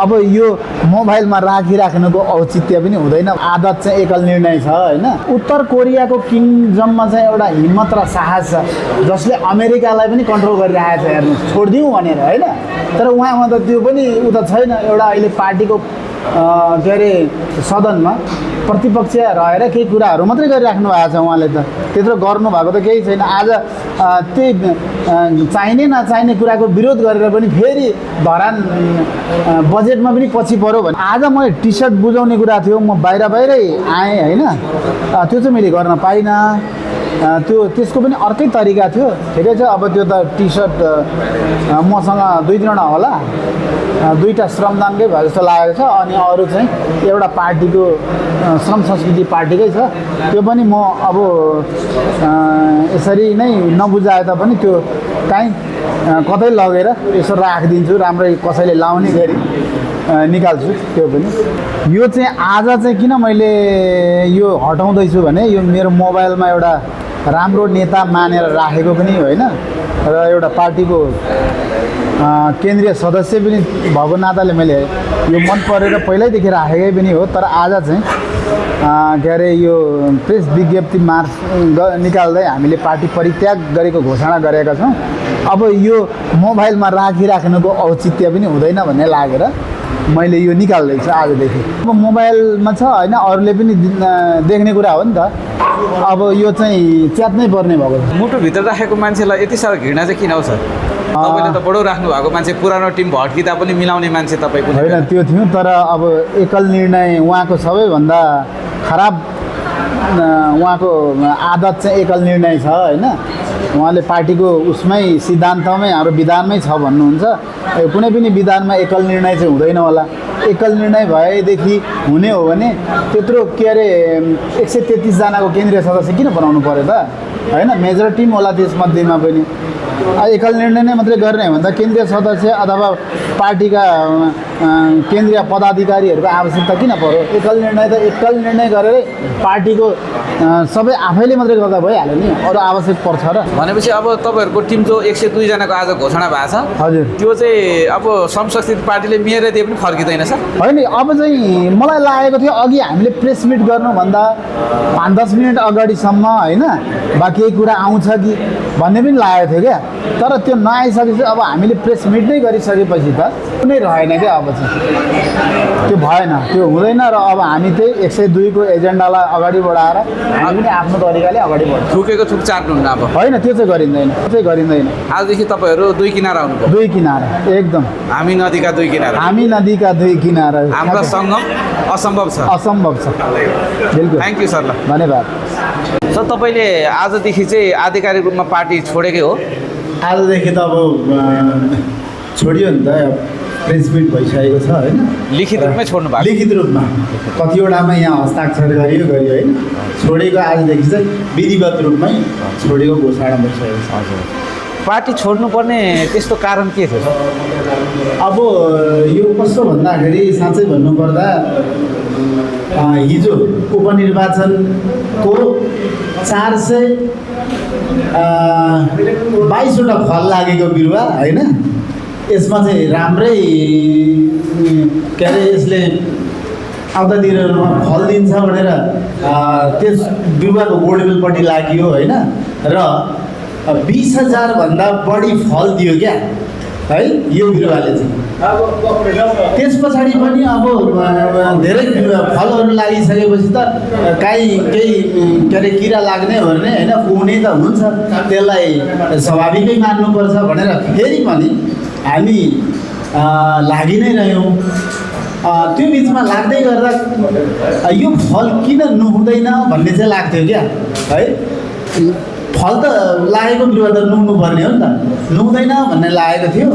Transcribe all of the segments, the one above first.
अब यो मोबाइलमा राखिराख्नुको औचित्य पनि हुँदैन। आदत चाहिँ एकल निर्णय छ होइन। उत्तर कोरियाको किङजममा चाहिँ एउटा हिम्मत र साहस छ जसले अमेरिकालाई पनि कन्ट्रोल गरिरहेको छ। हेर्नु छोडिदिउँ भनेर होइन, तर उहाँमा त त्यो पनि उता छैन। एउटा अहिले पार्टीको के अरे सदनमा प्रतिपक्ष रहेर केही कुराहरू मात्रै गरिराख्नु भएको छ। उहाँले त त्यत्रो गर्नुभएको त केही छैन। आज त्यही चाहिने नचाहिने कुराको विरोध गरेर पनि फेरि धरान बजेटमा पनि पछि पऱ्यो भने। आज मैले टी सर्ट बुझाउने कुरा थियो, म बाहिरै आएँ होइन, त्यो चाहिँ मैले गर्न पाइनँ। त्यसको पनि अर्कै तरिका थियो। ठिकै छ, अब त्यो त टी सर्ट मसँग 2-3वटा होला, 2टा श्रमदानकै भयो जस्तो लागेको छ। अनि अरू चाहिँ एउटा पार्टीको श्रम संस्कृति पार्टीकै छ। त्यो पनि म अब यसरी नै नबुझाए तापनि त्यो काहीँ कतै लगेर यसो राखिदिन्छु, राम्रै कसैले लाउने गरी निकाल्छु। त्यो पनि यो चाहिँ आज चाहिँ किन मैले यो हटाउँदैछु भने यो मेरो मोबाइलमा एउटा राम्रो नेता मानेर राखेको पनि होइन र एउटा पार्टीको केन्द्रीय सदस्य पनि भएको नाताले मैले यो मन परेर पहिल्यैदेखि राखेकै पनि हो। तर आज चाहिँ के अरे यो प्रेस विज्ञप्ति मार्च निकाल्दै हामीले पार्टी परित्याग गरेको घोषणा गरेका छौँ। अब यो मोबाइलमा राखिराख्नुको औचित्य पनि हुँदैन भन्ने लागेर मैले यो निकाल्दैछु आजदेखि। अब मोबाइलमा छ होइन, अरूले पनि देख्ने कुरा हो नि त। अब यो चाहिँ च्यात्नै पर्ने भएको छ। मुटुभित्र राखेको मान्छेलाई यति साह्रो घृणा चाहिँ किन आउँछ? तपाईँले त बडो राख्नु भएको मान्छे, पुरानो टिम भड्किँदा पनि मिलाउने मान्छे तपाईँ पनि होइन। त्यो थियो, तर अब एकल निर्णय उहाँको सबैभन्दा खराब उहाँको आदत चाहिँ एकल निर्णय छ होइन। उहाँले पार्टीको उसमै सिद्धान्तमै हाम्रो विधानमै छ भन्नुहुन्छ। कुनै पनि विधानमा एकल निर्णय चाहिँ हुँदैन होला। एकल निर्णय भएदेखि हुने हो भने त्यत्रो के अरे 133 जनाको केन्द्रीय सदस्य किन बनाउनु पर्यो त होइन। मेजर टिम होला त्यसमध्येमा पनि। एकल निर्णय नै मात्रै गर्ने हो भने त केन्द्रीय सदस्य अथवा पार्टीका केन्द्रीय पदाधिकारीहरूको आवश्यकता किन पर्यो? एकल निर्णय गरेर पार्टीको सबै आफैले मात्रै गर्दा भइहाल्यो नि, अरू आवश्यक पर्छ र। भनेपछि अब तपाईँहरूको टिम जो 102 जनाको आज घोषणा भएको छ, हजुर, त्यो चाहिँ अब संशोधित पार्टीले मेयर दिए पनि फर्किँदैन सर? होइन, अब चाहिँ मलाई लागेको थियो अघि हामीले प्रेस मिट गर्नुभन्दा 5-10 मिनट अगाडिसम्म होइन बा केही कुरा आउँछ कि भन्ने पनि लागेको थियो क्या। तर त्यो नआइसकेपछि अब हामीले प्रेस मिट नै गरिसकेपछि त कुनै रहेन क्या। अब चाहिँ त्यो भएन, त्यो हुँदैन। र अब हामी त्यही 102 को एजेन्डालाई अगाडि बढाएर हामी पनि आफ्नो तरिकाले अगाडि बढ्छौँ। थुकेको थुक चाट्नुहुन्न अब? होइन, त्यो चाहिँ गरिँदैन, त्यो चाहिँ गरिँदैन। आजदेखि तपाईँहरू 2 किनारा आउनुभयो? 2 किनारा एकदम। हामी नदीका 2 किनारा। हामी नदीका 2 किनारा। हाम्रो सङ्गम असम्भव छ। असम्भव छ, बिल्कुल। Thank you sir. ल, धन्यवाद सर। तपाईँले आजदेखि चाहिँ आधिकारिक रूपमा पार्टी छोडेकै हो? आजदेखि त अब छोडियो नि त। प्रेस मिट भइसकेको छ होइन। लिखित रूपमै छोड्नु भएको? लिखित रूपमा कतिवटामा यहाँ हस्ताक्षर गरियो होइन। छोडेको आजदेखि चाहिँ विधिवत रूपमै छोडेको घोषणा भइसकेको छ। हजुर। पार्टी छोड्नुपर्ने त्यस्तो कारण के थियो? अब यो कस्तो भन्दाखेरि साँच्चै भन्नुपर्दा हिजो उपनिर्वाचनको 422वटा फल लागेको बिरुवा होइन। यसमा चाहिँ राम्रै के अरे यसले आउँदा दिनहरूमा फल दिन्छ भनेर त्यस बिरुवाको गोडमेलपट्टि लाग्यो होइन। र 20,000 भन्दा बढी फल दियो क्या है यो बिरुवाले चाहिँ। त्यस पछाडि पनि अब धेरै फलहरू लागिसकेपछि त केही के अरे किरा लाग्ने हो भने होइन, हुने त हुन्छ, त्यसलाई स्वाभाविकै मान्नुपर्छ भनेर फेरि पनि हामी लागि नै रह्यौँ। त्यो बिचमा लाग्दै गर्दा यो फल किन नुहुँदैन भन्ने चाहिँ लाग्थ्यो क्या है। फल त लागेको बिरुवा त नुहाउनु पर्ने हो नि त, नुहाउँदैन भन्ने लागेको थियो।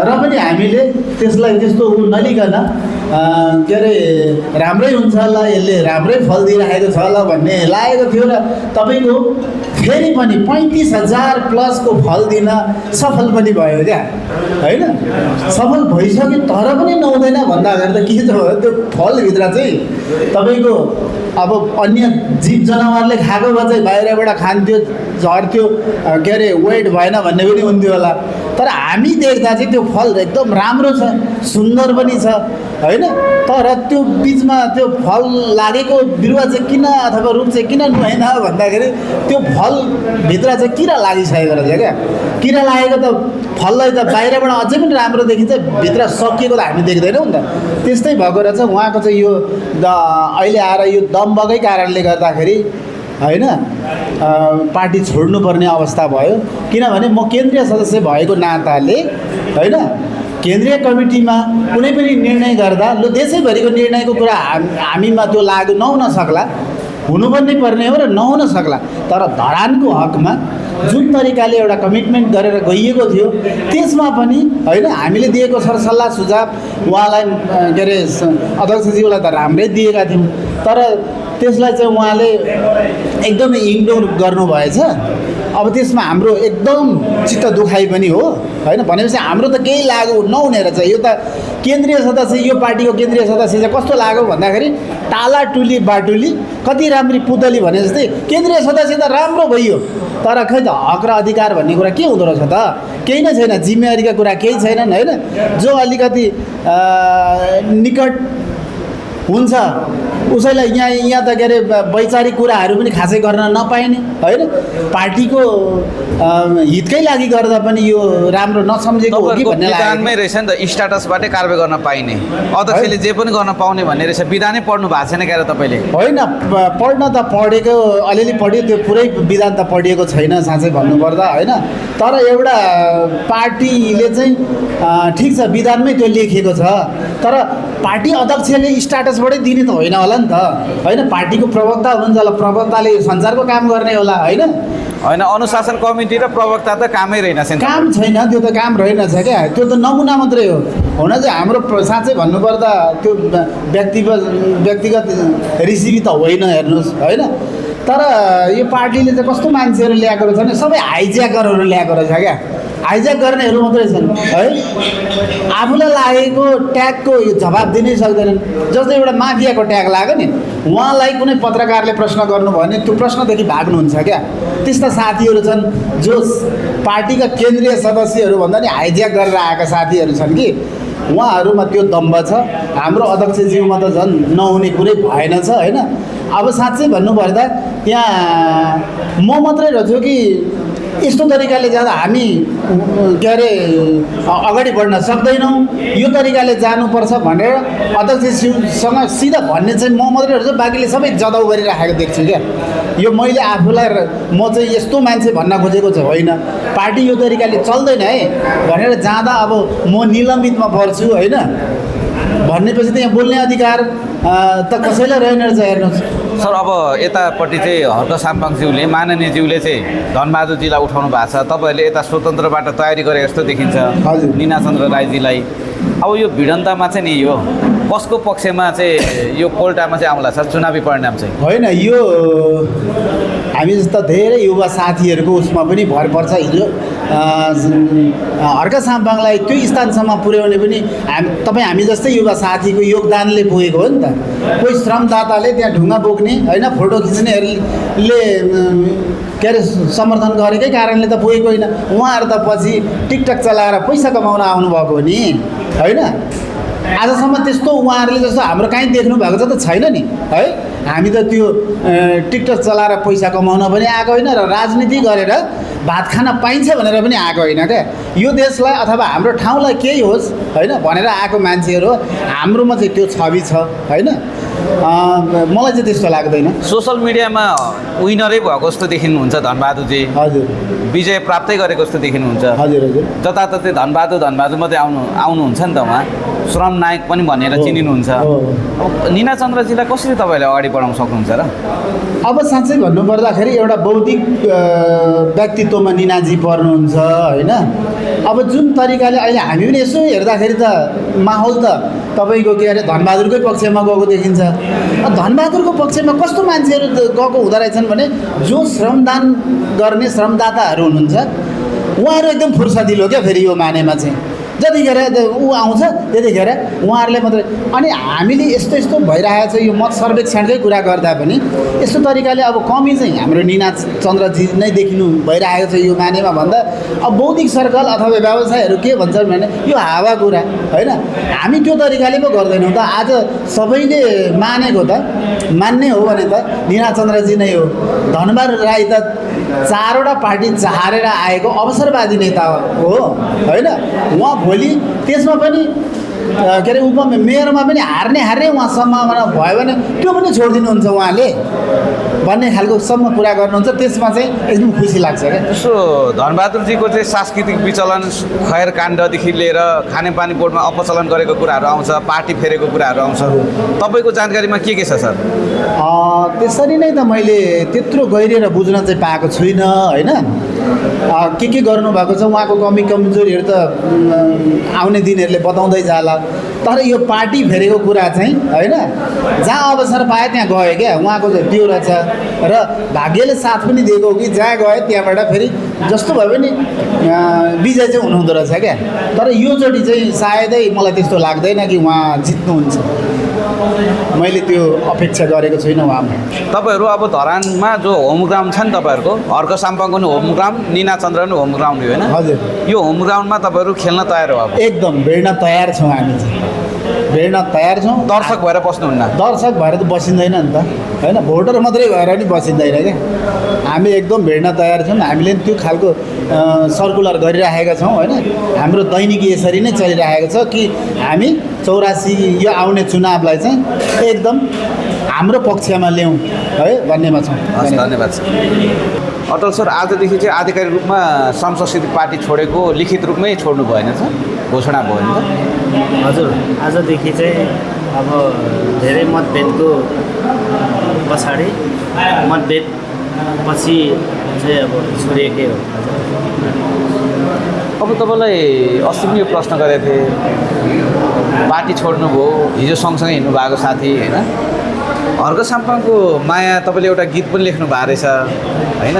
र पनि हामीले त्यसलाई त्यस्तो नलिकन के अरे राम्रै हुन्छ होला, यसले राम्रै फल दिइरहेको छ होला भन्ने लागेको थियो। र तपाईँको फेरि पनि 35,000 प्लसको फल दिन सफल पनि भयो क्या होइन। सफल भइसक्यो तर पनि नुहाउँदैन भन्दाखेरि त के छ त्यो फलभित्र चाहिँ तपाईँको अब अन्य जीव जनावरले खाएको भए चाहिँ बाहिरबाट खान्थ्यो, झर्थ्यो, के अरे वेट भएन भन्ने पनि हुन्थ्यो होला। तर हामी देख्दा चाहिँ त्यो फल एकदम राम्रो छ, सुन्दर पनि छ होइन। तर त्यो बिचमा त्यो फल लागेको बिरुवा चाहिँ किन अथवा रुख चाहिँ किन नुहाएन भन्दाखेरि त्यो फलभित्र चाहिँ किरा लागिसकेको रहेछ क्या। किरा लागेको त फललाई त बाहिरबाट अझै पनि राम्रो देखिन्छ, भित्र सकिएको त हामी देख्दैनौँ नि त। त्यस्तै भएको रहेछ उहाँको चाहिँ यो अहिले आएर यो दम्बकै कारणले गर्दाखेरि होइन पार्टी छोड्नुपर्ने अवस्था भयो। किनभने म केन्द्रीय सदस्य भएको नाताले होइन केन्द्रीय कमिटीमा कुनै पनि निर्णय गर्दा लु देशैभरिको निर्णयको कुरा हामीमा त्यो लागु नहुन सक्ला, हुनु पनि पर्ने हो र नहुन सक्ला, तर धरानको हकमा जुन तरिकाले एउटा कमिटमेन्ट गरेर गइएको थियो त्यसमा पनि होइन हामीले दिएको सरसल्लाह सुझाव उहाँलाई के अरे अध्यक्षज्यूलाई त राम्रै दिएका थियौँ, तर त्यसलाई चाहिँ उहाँले एकदमै इग्नोर गर्नुभएछ। अब त्यसमा हाम्रो एकदम चित्त दुखाइ पनि हो होइन। भनेपछि हाम्रो त केही लागु नहुने रहेछ। यो त केन्द्रीय सदस्य, यो पार्टीको केन्द्रीय सदस्य चाहिँ कस्तो लाग्यो भन्दाखेरि टाला टुली बाटुली कति राम्री पुतली भने जस्तै केन्द्रीय सदस्य त राम्रो भइयो, तर खै त हक र अधिकार भन्ने कुरा के हुँदो रहेछ त? केही नै छैन, जिम्मेवारीका कुरा केही छैनन् होइन। जो अलिकति निकट हुन्छ उसैलाई यहाँ त के अरे वैचारिक कुराहरू पनि खासै गर्न नपाइने होइन। पार्टीको हितकै लागि गर्दा पनि यो राम्रो नसम्झेको हो कि भन्ने विधानमै रहेछ नि त, स्ट्याटसबाटै कारबाही गर्न पाइने, अध्यक्षले जे पनि गर्न पाउने भन्ने रहेछ। विधानै पढ्नु भएको छैन क्या तपाईँले? होइन, पढ्न त पढेको अलिअलि पढ्यो, त्यो पुरै विधान त पढिएको छैन साँच्चै भन्नुपर्दा होइन। तर एउटा पार्टीले चाहिँ ठिक छ विधानमै त्यो लेखिएको छ, तर पार्टी अध्यक्षले स्ट्याटसबाटै दिने त होइन होला नि त होइन। पार्टीको प्रवक्ता हुनुहुन्छ होला, प्रवक्ताले सञ्चारको काम गर्ने होला होइन। होइन, अनुशासन कमिटी र प्रवक्ता त कामै रहेनछ, काम छैन, त्यो त काम रहेनछ क्या। त्यो त नमुना मात्रै हो। हुन चाहिँ हाम्रो साँच्चै भन्नुपर्दा त्यो व्यक्तिगत रिसिभी त होइन हेर्नुहोस् होइन। तर यो पार्टीले चाहिँ कस्तो मान्छेहरू ल्याएको रहेछ भने सबै हाइज्याकरहरू ल्याएको रहेछ क्या। हाइज्याक गर्नेहरू मात्रै छन् है। आफूलाई लागेको ट्यागको जवाब दिनै सक्दैनन्। जस्तै एउटा माफियाको ट्याग लाग्यो नि, उहाँलाई कुनै पत्रकारले प्रश्न गर्नुभयो भने त्यो प्रश्नदेखि भाग्नुहुन्छ क्या। त्यस्ता साथीहरू छन् जो पार्टीका केन्द्रीय सदस्यहरू भन्दा नि हाइज्याक गरेर आएका साथीहरू छन् कि उहाँहरूमा त्यो दम्ब छ। हाम्रो अध्यक्षज्यूमा त झन् नहुने कुरै भएन छ होइन। अब साँच्चै भन्नुपर्दा त्यहाँ म मात्रै रहेछु कि यस्तो तरिकाले जाँदा हामी के अरे अगाडि बढ्न सक्दैनौँ, यो तरिकाले जानुपर्छ भनेर अध्यक्षज्यूसँग सिधा भन्ने चाहिँ म मात्रै रहेछु, बाँकीले सबै जदाउ गरिराखेको देख्छु क्या। यो मैले आफूलाई म चाहिँ यस्तो मान्छे भन्न खोजेको चाहिँ होइन, पार्टी यो तरिकाले चल्दैन है भनेर जाँदा अब म निलम्बितमा पर्छु होइन भन्नेपछि त यहाँ बोल्ने अधिकार त कसैलाई रहेन रहेछ हेर्नुहोस्। सर अब यतापट्टि चाहिँ हर्क साम्पाङज्यूले माननीयज्यूले चाहिँ धनबहादुरजीलाई उठाउनु भएको छ, तपाईँहरूले यता स्वतन्त्रबाट तयारी गरे जस्तो देखिन्छ निनाचन्द्र राईजीलाई। अब यो भिडन्तमा चाहिँ नि यो कसको पक्षमा चाहिँ यो पोल्टामा चाहिँ आउँला सर चुनावी परिणाम चाहिँ? होइन, यो हामी जस्ता धेरै युवा साथीहरूको उसमा पनि भर पर्छ। हिजो हर्क साम्पाङलाई त्यो स्थानसम्म पुर्याउने पनि हामी जस्तै युवा साथीको योगदानले पुगेको हो नि त। कोही श्रमदाताले त्यहाँ ढुङ्गा बोक्ने होइन फोटो खिच्नेहरूले के अरे समर्थन गरेकै कारणले त पुगेको होइन। उहाँहरू त पछि टिकटक चलाएर पैसा कमाउन आउनुभएको हो नि होइन। आजसम्म त्यस्तो उहाँहरूले जस्तो हाम्रो कहीँ देख्नु भएको छ त छैन नि है। हामी त त्यो टिकटक चलाएर पैसा कमाउन पनि आएको होइन र राजनीति गरेर भात खान पाइन्छ भनेर पनि आएको होइन क्या। यो देशलाई अथवा हाम्रो ठाउँलाई केही होस् होइन भनेर आएको मान्छेहरू हाम्रोमा चाहिँ त्यो छवि छ होइन। मलाई चाहिँ त्यस्तो लाग्दैन। सोसल मिडियामा विनरै भएको जस्तो देखिनुहुन्छ धनबहादुरजी। हजुर, विजय प्राप्तै गरेको जस्तो देखिनुहुन्छ। हजुर हजुर, जताततै धनबहादुर मात्रै आउनुहुन्छ नि त। उहाँ श्रम नायक पनि भनेर चिनिनुहुन्छ। निनाचन्द्रजीलाई कसरी तपाईँले अगाडि बढाउन सक्नुहुन्छ र? अब साँच्चै भन्नुपर्दाखेरि एउटा बौद्धिक व्यक्तित्वमा निनाजी पर्नुहुन्छ होइन। अब जुन तरिकाले अहिले हामी पनि यसो हेर्दाखेरि त माहौल त तपाईँको के अरे धनबहादुरकै पक्षमा गएको देखिन्छ। धनबहादुरको पक्षमा कस्तो मान्छेहरू गएको हुँदो रहेछन् भने जो श्रमदान गर्ने श्रमदाताहरू हुनुहुन्छ उहाँहरू एकदम फुर्सदिलो क्या। फेरि यो मानेमा चाहिँ जतिखेर ऊ आउँछ त्यतिखेर उहाँहरूले मात्रै अनि हामीले यस्तो यस्तो भइरहेको छ यो मत सर्वेक्षणकै कुरा गर्दा पनि यस्तो तरिकाले अब कमी चाहिँ हाम्रो निना चन्द्रजी नै देखिनु भइरहेको छ यो मानेमा भन्दा अब बौद्धिक सर्कल अथवा व्यवसायहरू के भन्छन् भने यो हावा कुरा होइन हामी त्यो तरिकाले पो गर्दैनौँ त आज सबैले मानेको त मान्ने हो भने त निना चन्द्रजी नै हो धनबहादुर राई त चारवटा पार्टी चारेर आएको अवसरवादी नेता हो होइन उहाँ भोलि त्यसमा पनि के अरे उपमेयरमा पनि हार्ने उहाँ सम्भावना भयो भने त्यो पनि छोडिदिनुहुन्छ उहाँले भन्ने खालको सम्म कुरा गर्नुहुन्छ त्यसमा चाहिँ एकदम खुसी लाग्छ क्या त्यसो धनबहादुरजीको चाहिँ सांस्कृतिक विचलन खैर काण्डदेखि लिएर खानेपानी बोर्डमा अपचलन गरेको कुराहरू आउँछ पार्टी फेरेको कुराहरू आउँछ तपाईँको जानकारीमा के छ सर त्यसरी नै त मैले त्यत्रो गहिरिएर बुझ्न चाहिँ पाएको छुइनँ होइन के गर्नुभएको छ उहाँको कमी कमजोरीहरू त आउने दिनहरूले बताउँदै जाला तर यो पार्टी फेरेको कुरा चाहिँ होइन जहाँ अवसर पाए त्यहाँ गयो क्या उहाँको चाहिँ त्यो रहेछ र भाग्यले साथ पनि दिएको कि जहाँ गयो त्यहाँबाट फेरि जस्तो भयो भने विजय चाहिँ हुनुहुँदो रहेछ क्या तर योचोटि चाहिँ सायदै मलाई त्यस्तो लाग्दैन कि उहाँ जित्नुहुन्छ मैले त्यो अपेक्षा गरेको छुइनँ उहाँमा तपाईँहरू अब धरानमा जो होम ग्राउन्ड छ नि तपाईँहरूको हर्क साम्पाङको नि होम ग्राउन्ड निना चन्द्र नि होम ग्राउन्ड हो होइन हजुर यो होम ग्राउन्डमा तपाईँहरू खेल्न तयार हो अब एकदम भिड्न तयार छौँ हामी चाहिँ भिड्न तयार छौँ दर्शक भएर बस्नुहुन्न दर्शक भएर त बसिँदैन नि त होइन भोटर मात्रै भएर नि बसिँदैन क्या हामी एकदम भिड्न तयार छौँ हामीले त्यो खालको सर्कुलर गरिराखेका छौँ होइन हाम्रो दैनिकी यसरी नै चलिरहेको छ कि हामी 84 यो आउने चुनावलाई चाहिँ एकदम हाम्रो पक्षमा ल्याउँ है भन्नेमा छौँ धन्यवाद सर अटल सर आजदेखि चाहिँ आधिकारिक रूपमा संशोधित पार्टी छोडेको लिखित रूपमै छोड्नु भएन सर घोषणा भयो नि त हजुर आजदेखि चाहिँ अब धेरै मतभेदको पछाडि मतभेद पछि चाहिँ अब छोडिएकै हो अब तपाईँलाई अस्ति पनि यो प्रश्न गरेको थिएँ पार्टी छोड्नुभयो हिजो सँगसँगै हिँड्नु भएको साथी होइन हर्क साम्पाङको माया तपाईँले एउटा गीत पनि लेख्नु भएको रहेछ होइन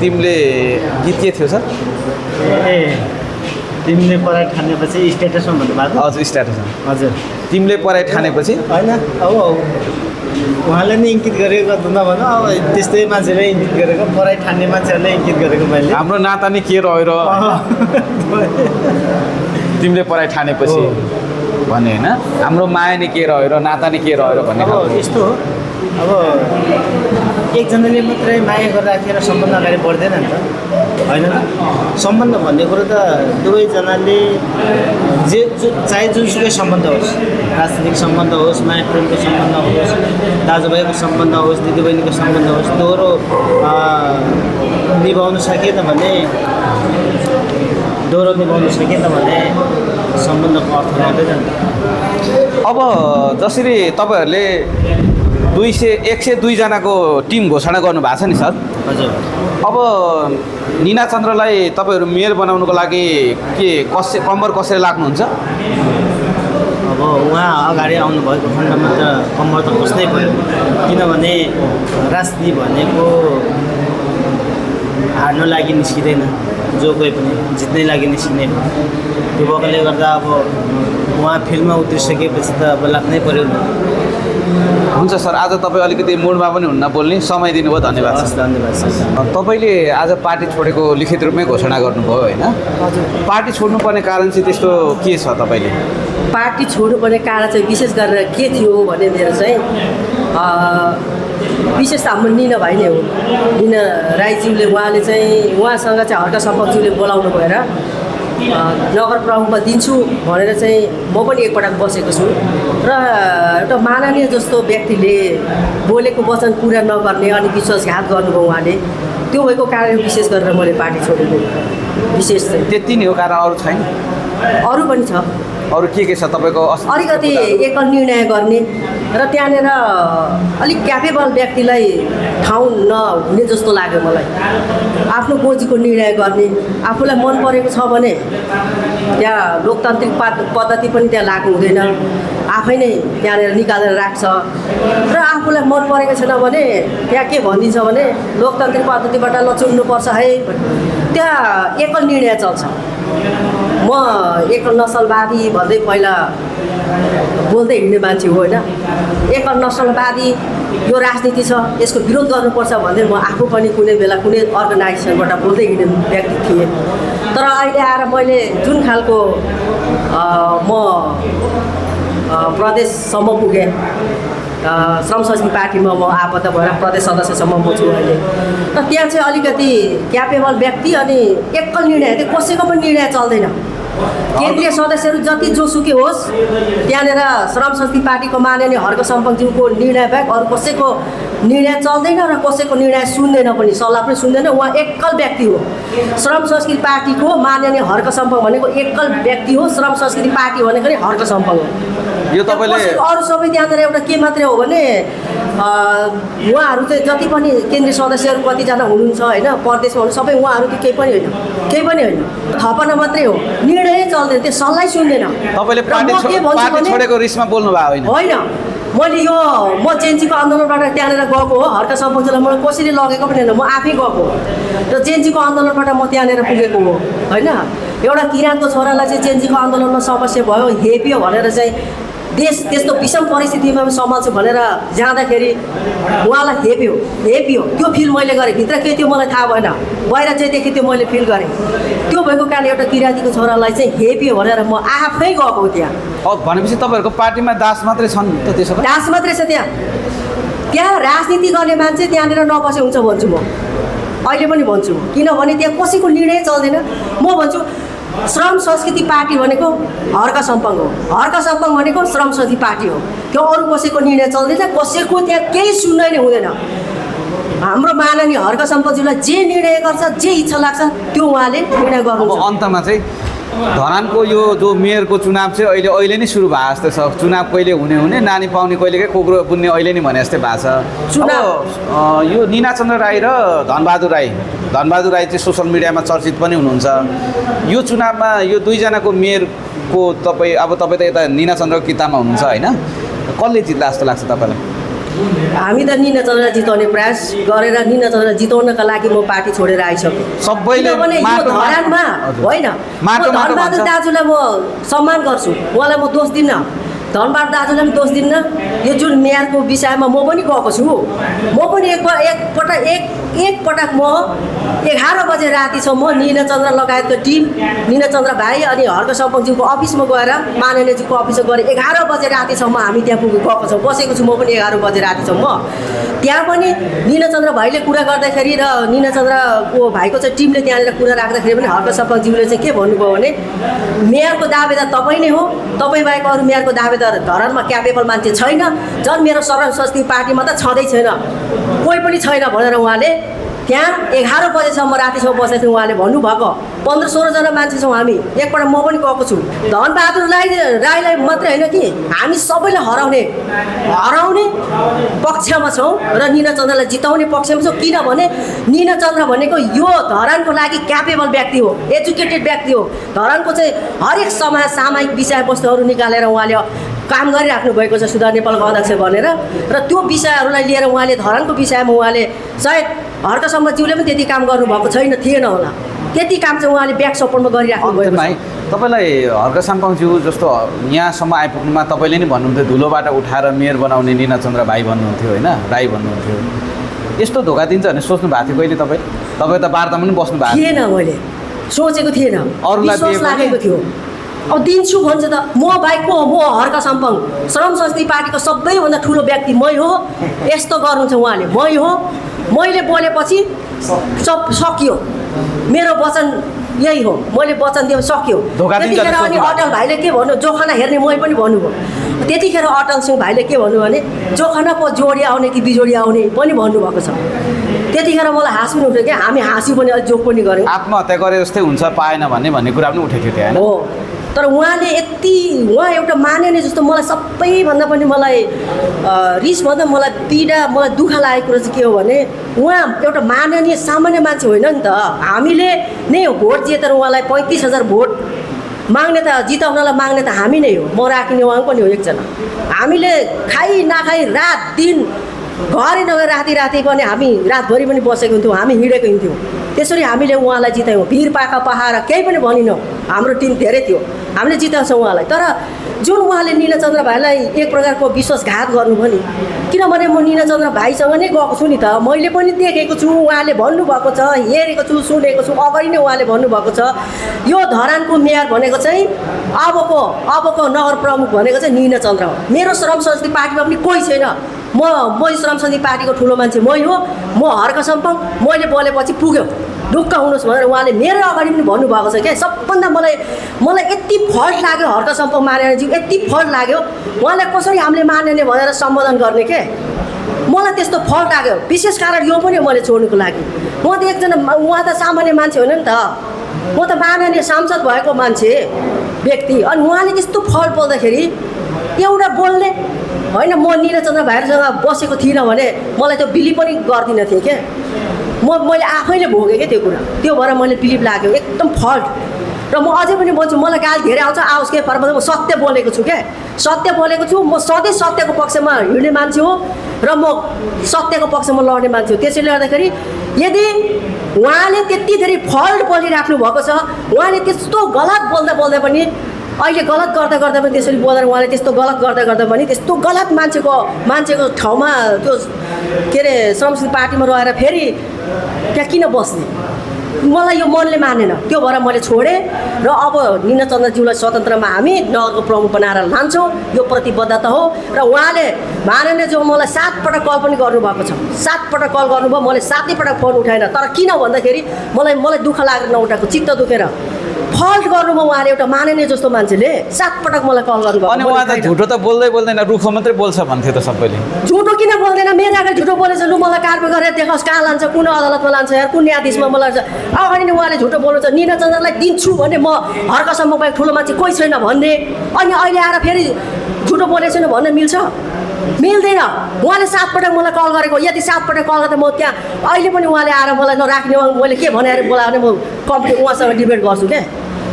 तिमीले गीत के थियो सर ए तिमीले पराइ ठानेपछि स्ट्याटसमा भन्नुभएको हजुर स्ट्याटसमा हजुर तिमीले पराइ ठानेपछि होइन अब उहाँले नै इङ्कित गरेको नभनौँ अब त्यस्तै मान्छेले इङ्कित गरेको पराइ ठान्ने मान्छेहरूले इङ्कित गरेको मैले हाम्रो नाता नि के रह्यो र तिमीले पराइ ठानेपछि भन्ने होइन हाम्रो माया नि के रह्यो र नाता नि के रह्यो र भन्ने अब यस्तो हो अब एकजनाले मात्रै माया गरेर राखेर सम्बन्ध अगाडि बढ्दैन नि त होइन सम्बन्ध भन्ने कुरो त दुवैजनाले जे चाहे जुनसुकै सम्बन्ध होस् राजनीतिक सम्बन्ध होस् माया प्रेमको सम्बन्ध होस् दाजुभाइको सम्बन्ध होस् दिदीबहिनीको सम्बन्ध होस् दोहोरो निभाउनु सकेन भने सम्बन्धको अर्थ रहँदैन अब जसरी तपाईँहरूले 102 जनाको टिम घोषणा गर्नुभएको छ नि सर हजुर अब निना चन्द्रलाई तपाईँहरू मेयर बनाउनुको लागि के कम्बर कसरी लाग्नुहुन्छ अब उहाँ अगाडि आउनुभएको खण्डमा त कम्बर त कस्नै पऱ्यो किनभने राजनीति भनेको हार्न लागि निस्किँदैन जो कोही पनि जित्नै लागि निस्किने हो त्यो भएकोले गर्दा अब उहाँ फिल्डमा उत्रिसकेपछि त अब लाग्नै पऱ्यो नि हुन्छ सर आज तपाईँ अलिकति मुडमा पनि हुन्न बोल्ने समय दिनुभयो धन्यवाद हस् धन्यवाद सर तपाईँले आज पार्टी छोडेको लिखित रूपमै घोषणा गर्नुभयो होइन पार्टी छोड्नुपर्ने कारण चाहिँ त्यस्तो के छ तपाईँले पार्टी छोड्नुपर्ने कारण चाहिँ विशेष गरेर के थियो भने मेरो चाहिँ विशेष हाम्रो निना भाइ नै हो निना राईज्यूले उहाँले चाहिँ उहाँसँग चाहिँ हर्क साम्पाङज्यूले बोलाउनु भएर नगर प्रमुखमा दिन्छु भनेर चाहिँ म पनि एकपटक बसेको छु र एउटा माननीय जस्तो व्यक्तिले बोलेको वचन पुरा नगर्ने अनि विश्वासघात गर्नुभयो उहाँले त्यो भएको कारण विशेष गरेर मैले पार्टी छोडेको विशेष चाहिँ त्यति नै हो कारण अरू छैन अरू पनि छ अरू के छ तपाईँको अलिकति एकल निर्णय गर्ने र त्यहाँनिर अलिक क्यापेबल व्यक्तिलाई ठाउँ नहुने जस्तो लाग्यो मलाई आफ्नो गोजीको निर्णय गर्ने आफूलाई मन परेको छ भने त्यहाँ लोकतान्त्रिक पद्धति पनि त्यहाँ लागु हुँदैन आफै नै त्यहाँनिर निकालेर राख्छ र आफूलाई मन परेको छैन भने त्यहाँ के भनिदिन्छ भने लोकतान्त्रिक पद्धतिबाट नचुन्नुपर्छ है त्यहाँ एकल निर्णय चल्छ म एकल नसलवादी भन्दै पहिला बोल्दै हिँड्ने मान्छे हो होइन। एकल नसलवादी यो राजनीति छ, यसको विरोध गर्नुपर्छ भन्दै म आफू पनि कुनै बेला कुनै अर्गनाइजेसनबाट बोल्दै हिँड्ने व्यक्ति थिएँ। तर अहिले आएर मैले जुन खालको म प्रदेशसम्म पुगेँ, श्रम संस्कृति पार्टीमा म आबद्ध भएर प्रदेश सदस्यसम्म पुग्छु अहिले। र त्यहाँ चाहिँ अलिकति क्यापेबल व्यक्ति अनि एकल निर्णय चाहिँ कसैको पनि निर्णय चल्दैन। केन्द्रीय सदस्यहरू जति जोसुकै होस्, त्यहाँनिर श्रम संस्कृति पार्टीको माननीय हर्क सम्पङज्यूको निर्णय बाहेक अरू कसैको निर्णय चल्दैन र कसैको निर्णय सुन्दैन पनि, सल्लाह पनि सुन्दैन। उहाँ एकल व्यक्ति हो। श्रम संस्कृति पार्टीको माननीय हर्क सम्पङ भनेको एकल व्यक्ति हो। श्रम संस्कृति पार्टी भनेको नि हर्क सम्पङ हो। यो तपाईँले अरू सबै त्यहाँनिर एउटा के मात्रै हो भने उहाँहरू चाहिँ जति पनि केन्द्रीय सदस्यहरू कतिजना हुनुहुन्छ होइन, प्रदेशमा हुनु सबै उहाँहरू चाहिँ केही पनि होइन, केही पनि होइन, थपना मात्रै हो। निर्णय चल्दैन, त्यो सल्लाह सुन्दैन। तपाईँले पार्टी छोडेको रिसमा बोल्नु भयो होइन? मैले यो म जेएनजीको आन्दोलनबाट त्यहाँनिर गएको हो। हर्क सम्पङज्यूलाई मलाई कसैले लगेको पनि होइन, म आफै गएको हो र जेएनजीको आन्दोलनबाट म त्यहाँनिर पुगेको हो होइन। एउटा किराँतको छोरालाई चाहिँ जेएनजीको आन्दोलनमा समस्या भयो, हेपियो भनेर चाहिँ देश त्यस्तो विषम परिस्थितिमा सम्हाल्छु भनेर जाँदाखेरि उहाँलाई हेपियो त्यो फिल मैले गरेँ। भित्र के थियो मलाई थाहा भएन, बाहिर चाहिँ देखेँ त्यो मैले फिल गरेँ। त्यो भएको कारणले एउटा किराँतीको छोरालाई चाहिँ हेपियो भनेर म आफै गएको हो त्यहाँ। भनेपछि तपाईँहरूको पार्टीमा दास मात्रै छन् त? त्यसो भए दास मात्रै छ त्यहाँ राजनीति गर्ने मान्छे त्यहाँनिर नबसे हुन्छ भन्छु म, अहिले पनि भन्छु। किनभने त्यहाँ कसैको निर्णय चल्दैन। म भन्छु श्रम संस्कृति पार्टी भनेको हर्क सम्पङ हो, हर्क सम्पङ भनेको श्रम संस्कृति पार्टी हो। त्यो अरू कसैको निर्णय चल्दैन, कसैको त्यहाँ केही सुन्नै नै हुँदैन। हाम्रो माननीय हर्क सम्पङज्यूलाई जे निर्णय गर्छ, जे इच्छा लाग्छ त्यो उहाँले निर्णय गर्नुहुन्छ। अन्तमा चाहिँ धरानको यो जो मेयरको चुनाव चाहिँ अहिले नै सुरु भयो जस्तो छ। चुनाव कहिले हुने नानी पाउने कहिलेकै कोक्रो बुन्ने अहिले नै भने जस्तै भएको छ। चुनाव यो निनाचन्द्र राई र धनबहादुर राई चाहिँ सोसल मिडियामा चर्चित पनि हुनुहुन्छ। यो चुनावमा यो दुईजनाको मेयरको तपाईँ त यता निनाचन्द्रको किताबमा हुनुहुन्छ होइन, कसले जित्ला जस्तो लाग्छ तपाईँलाई? हामी त निनाचन्द्रलाई जिताउने प्रयास गरेर निनाचन्द्रलाई जिताउनका लागि म पार्टी छोडेर आइसकेँ। सबैले धरानमा होइन, धनबहादुर दाजुलाई म सम्मान गर्छु, उहाँलाई म दोष दिन्न। धनबहादुर दाजुलाई पनि दोष दिन्न। यो जुन मेयरको विषयमा म पनि गएको छु। म पनि एकपटक म 11 बजे रातिसम्म निनाचन्द्र लगायतको टिम, निनाचन्द्र भाइ अनि हर्क सम्पङज्यूको अफिसमा गएर माननीयज्यूको अफिसमा गएर 11 बजे रातिसम्म हामी त्यहाँ गएको छौँ, बसेको छु म पनि 11 बजे रातिसम्म। त्यहाँ पनि निनाचन्द्र भाइले कुरा गर्दाखेरि र निनाचन्द्रको भाइको चाहिँ टिमले त्यहाँनिर कुरा राख्दाखेरि पनि हर्क सम्पङज्यूले चाहिँ के भन्नुभयो भने मेयरको दावेदार तपाईँ नै हो, तपाईँ बाहेक अरू मेयरको दावेदार धरानमा क्यापेबल मान्छे छैन, झन् मेरो श्रम संस्कृति पार्टीमा त छँदै छैन, कोही पनि छैन भनेर उहाँले त्यहाँ 11 बजेसम्म रातिसम्म बसेको थियो। उहाँले भन्नुभएको 15-16 जना मान्छे छौँ हामी, एकपल्ट म पनि गएको छु। धनबहादुर राईलाई मात्रै होइन कि हामी सबैले हराउने पक्षमा छौँ र निनाचन्द्रलाई जिताउने पक्षमा छौँ। किनभने निनाचन्द्र भनेको यो धरानको लागि क्यापेबल व्यक्ति हो, एजुकेटेड व्यक्ति हो। धरानको चाहिँ हरेक सामाजिक विषयवस्तुहरू निकालेर उहाँले काम गरिराख्नु भएको छ, सुधार नेपालको अध्यक्ष भनेर। र त्यो विषयहरूलाई लिएर उहाँले धरानको विषयमा उहाँले सायद हर्क सम्पङज्यूले पनि त्यति काम गर्नुभएको थिएन होला, त्यति काम चाहिँ उहाँले ब्याक सपोर्टमा गरिराख्नु भएको छ। तपाईँलाई हर्क सम्पङज्यू जस्तो यहाँसम्म आइपुग्नुमा तपाईँले नि भन्नुहुन्थ्यो धुलोबाट उठाएर मेयर बनाउने निनाचन्द्र भाइ भन्नुहुन्थ्यो होइन, राई भन्नुहुन्थ्यो। यस्तो धोका दिन्छ भने सोच्नु भएको थियो कहिले? तपाईँ त वार्तामा पनि बस्नु भएको थिएन, मैले सोचेको थिएन, अरूलाई लागेको थियो। अब दिन्छु भन्छ त, म बाहेक को हो? म हर्क सम्पङ, श्रम संस्कृति पार्टीको सबैभन्दा ठुलो व्यक्ति मै हो। यस्तो गर्नुहुन्छ उहाँले, मै हो, मैले बोलेपछि सब सकियो, मेरो वचन यही हो, मैले वचन दिएँ सक्यो। त्यतिखेर अनि अटल भाइले के भन्नु, जोखाना हेर्ने मै पनि भन्नुभयो। त्यतिखेर अटल सिंह भाइले के भन्नु भने जोखाना पो जोडी आउने कि बिजोडी आउने पनि भन्नुभएको छ। त्यतिखेर मलाई हाँस पनि उठ्यो क्या, हामी हाँस्यौँ पनि, अलिक जोक पनि गऱ्यौँ। आत्महत्या गरे जस्तै हुन्छ पाएन भन्ने कुरा पनि उठेको थियो त्यहाँ हो। तर उहाँले उहाँ एउटा माननीय जस्तो मलाई सबैभन्दा पनि मलाई रिसभन्दा मलाई पीडा, मलाई दुःख लागेको कुरो चाहिँ के हो भने उहाँ एउटा माननीय सामान्य मान्छे होइन नि त। हामीले नै भोट जितेर उहाँलाई 35,000 भोट माग्ने त, जिताउनलाई माग्ने त हामी नै हो, म राखिने उहाँ पनि हो एकजना। हामीले खाइ नखाइ रात दिन घरै नगएर राति पनि हामी रातभरि पनि बसेको हुन्थ्यौँ, हामी हिँडेको हुन्थ्यौँ। त्यसरी हामीले उहाँलाई जितायौँ। भिर पाखा पहाएर केही पनि भनिनौँ, हाम्रो टिम धेरै थियो, हामीले जिताउँछौँ उहाँलाई। तर जुन उहाँले निलचन्द्र भाइलाई एक प्रकारको विश्वासघात गर्नुभयो नि, किनभने म निलचन्द्र भाइसँग नै गएको छु नि त, मैले पनि देखेको छु, उहाँले भन्नुभएको छ, हेरेको छु, सुनेको छु, अगाडि नै उहाँले भन्नुभएको छ यो धरानको मेयर भनेको चाहिँ अबको नगर प्रमुख भनेको चाहिँ निलचन्द्र हो। मेरो श्रम संस्कृति पार्टीमा पनि कोही छैन, म श्रम संस्कृति पार्टीको ठुलो मान्छे मै हो, म हर्क सम्पङ, मैले बोलेपछि पुग्यो, ढुक्क हुनुहोस् भनेर उहाँले मेरो अगाडि पनि भन्नुभएको छ क्या। सबभन्दा मलाई यति फल्ट लाग्यो हर्क सम्पङ माननीयज्यू, यति फल्ट लाग्यो, उहाँलाई कसरी हामीले माननीय भनेर सम्बोधन गर्ने के, मलाई त्यस्तो फल्ट लाग्यो। विशेष कारण यो पनि मैले छोड्नुको लागि, म त एकजना, उहाँ त सामान्य मान्छे होइन नि त, म त माननीय सांसद भएको मान्छे व्यक्ति, अनि उहाँले त्यस्तो फल्ट बोल्दाखेरि एउटा बोल्ने होइन, म निलचन्द्र भाइहरूसँग बसेको थिइनँ भने मलाई त्यो बिलिभ पनि गर्दिनँ थिएँ क्या, मैले आफैले भोगेँ क्या त्यो कुरा, त्यो भएर मैले बिलिभ लाग्यो एकदम फल्ट। र म अझै पनि भन्छु, मलाई गाली धेरै आउँछ, आओस् के फरक पर्दैन, म सत्य बोलेको छु क्या, सत्य बोलेको छु, म सधैँ सत्यको पक्षमा हिँड्ने मान्छे हो र म सत्यको पक्षमा लड्ने मान्छे हो। त्यसैले गर्दाखेरि यदि उहाँले त्यति धेरै फल्ट बोलिराख्नु भएको छ, उहाँले त्यस्तो गलत बोल्दा पनि, अहिले गलत गर्दा पनि त्यसरी बोलेर उहाँले त्यस्तो गलत गर्दा पनि त्यस्तो गलत मान्छेको ठाउँमा त्यो के अरे संस्कृति पार्टीमा रहेर फेरि त्यहाँ किन बस्ने, मलाई यो मनले मानेन, त्यो भएर मैले छोडेँ। र अब निलचन्द्रज्यूलाई स्वतन्त्रमा हामी नगरको प्रमुख बनाएर लान्छौँ, यो प्रतिबद्धता हो। र उहाँले माननीयज्यू मलाई 7 पटक कल पनि गर्नुभएको छ, 7 पटक कल गर्नुभयो, मैले 7 पटक फोन उठाएन। तर किन भन्दाखेरि मलाई दुःख लागेर नउठाएको, चित्त दुखेर फल्ट गर्नुभयो उहाँले, एउटा माननीय जस्तो मान्छेले 7 पटक मलाई कल गर्नुभयो। अनि उहाँ त झुटो त बोल्दैन, रुखो मात्रै बोल्छ भन्थ्यो त सबैले। झुटो किन बोल्दैन, मेरो अगाडि झुटो बोलेछ, लु मलाई कारवाही गरेर देखाओस्, कहाँ लान्छ, कुन अदालतमा लान्छ यार, कुन न्यायाधीशमा मलाई अगाडि नै उहाँले झुटो बोल्नुहुन्छ। निलचन्द्रलाई दिन्छु भन्ने, म हर्कसम्म बाहेक ठुलो मान्छे कोही छैन भन्ने, अनि अहिले आएर फेरि झुटो बोलेको छैन भन्न मिल्छ? मिल्दैन। उहाँले 7 पटक मलाई कल गरेको, यदि 7 पटक कल गर्दा म त्यहाँ अहिले पनि उहाँले आएर मलाई नराख्ने, मैले के भनेर बोलाएर म कम्प्लिट उहाँसँग डिबेट गर्छु क्या।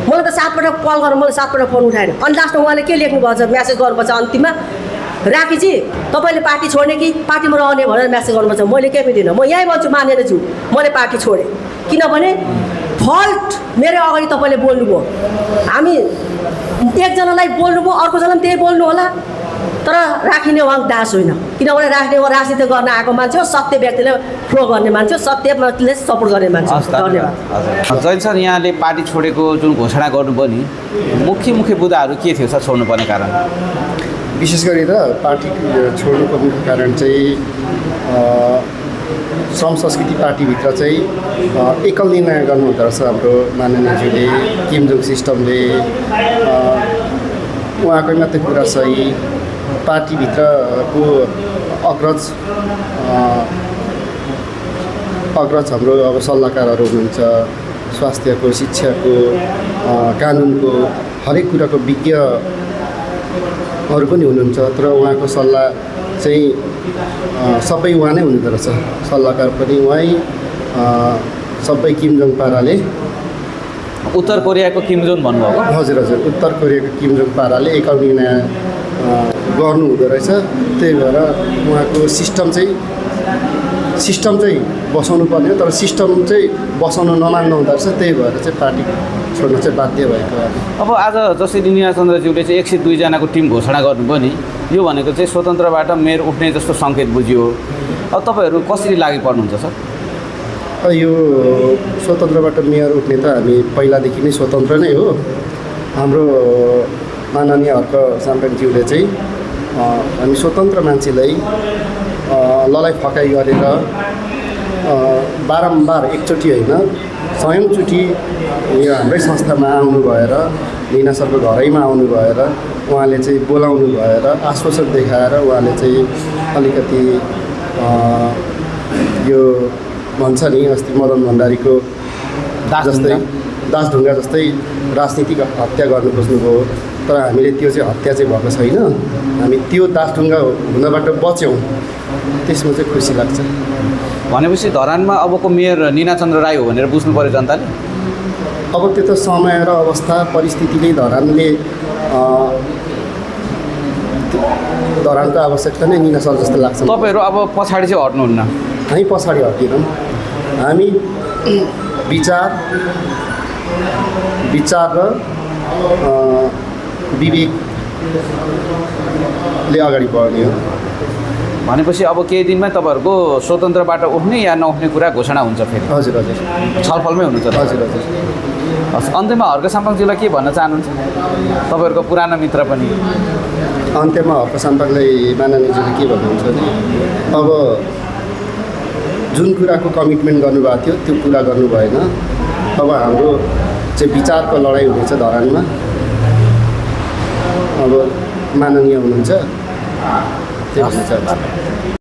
मलाई त 7 पटक कल गरेर मैले 7 पटक फोन उठाएन। अनि लास्टमा उहाँले के लेख्नुभएको छ, म्यासेज गर्नुपर्छ अन्तिममा, राखीजी तपाईँले पार्टी छोड्ने कि पार्टीमा रहने भनेर म्यासेज गर्नुपर्छ। मैले केही पनि दिनँ, म यहीँ भन्छु मानेर छु, मैले पार्टी छोडेँ, किनभने फल्ट मेरो अगाडि तपाईँले बोल्नुभयो, हामी एकजनालाई बोल्नुभयो, अर्कोजनालाई त्यही बोल्नु होला, तर राखिने उहाँ दास होइन, किनभने राख्ने उहाँ राजनीति गर्न आएको मान्छे हो, सत्य व्यक्तिले फ्लो गर्ने मान्छे हो, सत्यले सपोर्ट गर्ने मान्छे हो। धन्यवाद। जैन सर, यहाँले पार्टी छोडेको जुन घोषणा गर्नुभयो नि, मुख्य बुदाहरू के थियो सर छोड्नुपर्ने कारण? विशेष गरी त पार्टी छोड्नुको मुख्य कारण चाहिँ श्रम संस्कृति पार्टीभित्र चाहिँ एकल निर्णय गर्नुहुँदो रहेछ हाम्रो माननीयज्यूले, किमजोङ सिस्टमले, उहाँकै मात्रै कुरा सही, पार्टीभित्रको अग्रज हाम्रो अब सल्लाहकारहरू हुनुहुन्छ, स्वास्थ्यको, शिक्षाको, कानुनको, हरेक कुराको विज्ञहरू पनि हुनुहुन्छ, तर उहाँको सल्लाह चाहिँ सबै उहाँ नै हुनुहुँदो रहेछ, सल्लाहकार पनि उहाँ, सबै किमजोङ पाराले। उत्तर कोरियाको किमजोङ भन्नुभएको? हजुर, उत्तर कोरियाको किमजोङ पाराले एकल निर्णय गर्नुहुँदो रहेछ। त्यही भएर उहाँको सिस्टम चाहिँ बसाउनु पर्ने हो, तर सिस्टम चाहिँ बसाउन नमान्नु हुँदो रहेछ, त्यही भएर चाहिँ पार्टी छोड्न चाहिँ बाध्य भएको। अब आज जसरी निलचन्द्रज्यूले चाहिँ 102 जनाको टिम घोषणा गर्नुभयो नि, यो भनेको चाहिँ स्वतन्त्रबाट मेयर उठ्ने जस्तो सङ्केत बुझियो। अब तपाईँहरू कसरी लागि पर्नुहुन्छ सर? यो स्वतन्त्रबाट मेयर उठ्ने त हामी पहिलादेखि नै स्वतन्त्र नै हो। हाम्रो माननीय हर्क साम्पाङज्यूले चाहिँ हामी स्वतन्त्र मान्छेलाई ललाइ फकाइ गरेर बारम्बार एकचोटि होइन 100औँचोटि यो हाम्रै संस्थामा आउनु भएर, लिना सरको घरैमा आउनु भएर, उहाँले चाहिँ बोलाउनु भएर, आश्वासन देखाएर उहाँले चाहिँ अलिकति यो भन्छ नि अस्ति मदन भण्डारीको दासढुङ्गा जस्तै राजनीतिक हत्या गर्नु खोज्नुभयो, तर हामीले त्यो चाहिँ हत्या चाहिँ भएको छैन। हामी त्यो दासढुङ्गा हुनबाट बच्यौँ, त्यसमा चाहिँ खुसी लाग्छ। भनेपछि धरानमा अबको मेयर निनाचन्द्र राई हो भनेर बुझ्नु पऱ्यो जनताले? अब त्यो त समय र अवस्था परिस्थितिले धरानले धरानको आवश्यकता नै निना सर जस्तो लाग्छ तपाईँहरू अब पछाडि चाहिँ हट्नुहुन्न। हामी पछाडि हट्दैनौँ। हामी विचार र विवेकले अगाडि बढ्ने हो। भनेपछि अब केही दिनमै तपाईँहरूको स्वतन्त्रबाट उठ्ने या नउठ्ने कुरा घोषणा हुन्छ फेरि? हजुर हजुर छलफलमै हुनुहुन्छ? हजुर हजुर। हस्, अन्त्यमा हर्क साम्पाङज्यूलाई के भन्न चाहनुहुन्छ? तपाईँहरूको पुरानो मित्र पनि। अन्त्यमा हर्क साम्पाङलाई माननीयज्यूले के भन्नुहुन्छ भने अब जुन कुराको कमिटमेन्ट गर्नुभएको थियो त्यो पुरा गर्नु भएन। अब हाम्रो चाहिँ विचारको लडाइँ हुनेछ धरानमा। अब माननीय हुनुहुन्छ, त्यो भन्न चाहन्छु।